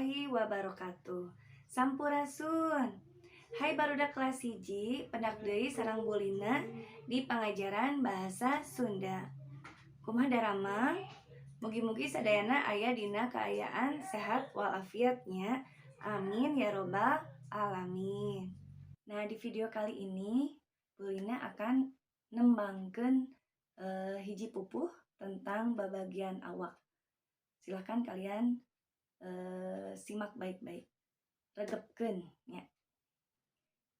Warahmatullahi wabarakatuh. Sampurasun. Hai barudak kelas 1, pendak deui sareng Bu Lina di pangajaran bahasa Sunda. Kumaha daramang? Mugi-mugi sadayana aya dina kaayaan sehat walafiat nya. Amin ya robbal alamin. Nah, di video kali ini Bu Lina akan nembangkeun hiji pupuh tentang babagian awak. Silahkan kalian simak baik-baik. Regepkeun nya.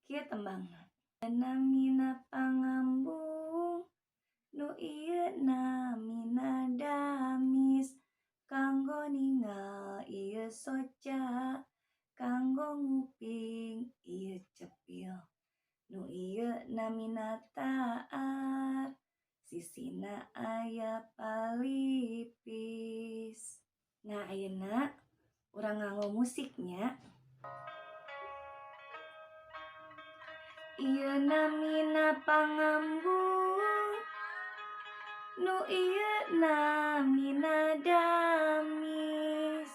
Kieu tembangna. Namina pangambung, nu ieu namina damis, kanggo ningal ieu soca, kanggo nguping ieu cepil, nu ieu namina taar, sisina aya palipis. Nah, ayeuna urang nganggo musiknya. Ieu namina pangambung, nu ieu namina damis,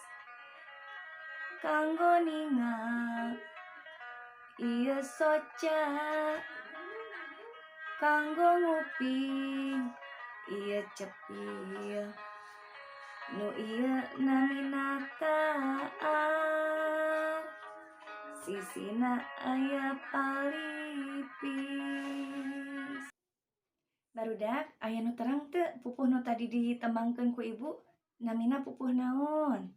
kanggo ningal ieu soca, kanggo nguping ieu cepil, nu ieu namina taar, sisina aya palipis. Barudak, aya nu terang teu pupuh nu tadi ditembangkeun ku Ibu? Namina pupuh naon?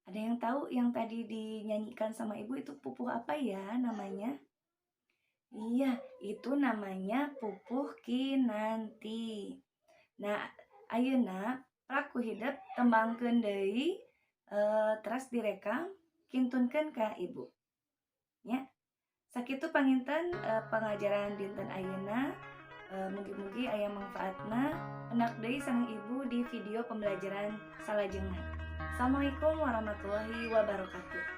Ada yang tahu yang tadi dinyanyikan sama Ibu itu pupuh apa ya namanya? Iya, itu namanya pupuh kinanti. Nah, ayeuna prak ku hidep tembangkeun deui, teras direkam, kintunkeun ka Ibu. Nya. Sakitu panginten pengajaran dinten ayeuna. Mugi-mugi aya manfaatna. Pendak deui sareng Ibu di video pembelajaran salajengna. Assalamualaikum warahmatullahi wabarakatuh.